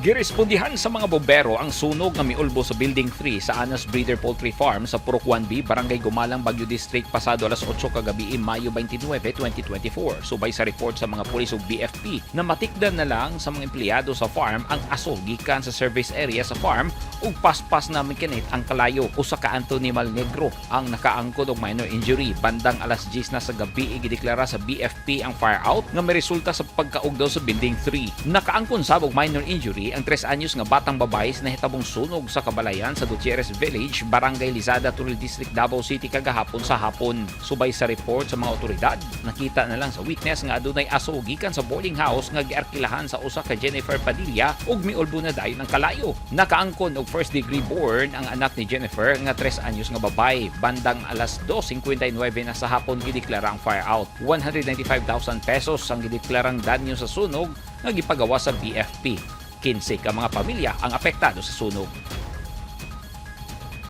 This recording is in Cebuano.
Girespondihan sa mga bombero ang sunog nga miulbo sa Building 3 sa Anas Breeder Poultry Farm sa Purok 1B, Barangay Gumalang, Baguio District pasado alas 8 kagabi, Mayo 29, 2024. Subay sa report sa mga pulis ug BFP, na matikdan na lang sa mga empleyado sa farm ang aso gikan sa service area sa farm ug paspas na mikinit ang kalayo. Usa ka Anthony Malnegro ang nakaangkon og minor injury. Bandang alas 10 na sa gabi, gideklara sa BFP ang fire out nga may resulta sa pagkaugdaw sa Building 3. Nakaangkon sab og minor injury ang 3 anyos nga batang babae sa nahitabong sunog sa kabalayan sa Gutierrez Village, Barangay Lizada, Toril District, Davao City kagahapon sa hapon. Subay sa report sa mga otoridad, nakita na lang sa witness nga adunay aso gikan sa boarding house nga giarkilahan sa usa ka Jennifer Padilla ug miulbo na dayon ang kalayo. Nakaangkon og first degree burn ang anak ni Jennifer nga 3 anyos nga babae. Bandang alas 2:59 na sa hapon gideklara ang fire out. 195,000 pesos ang gideklarang danyo sa sunog nga gipagawa sa BFP. 15 ka mga pamilya ang apektado sa sunog.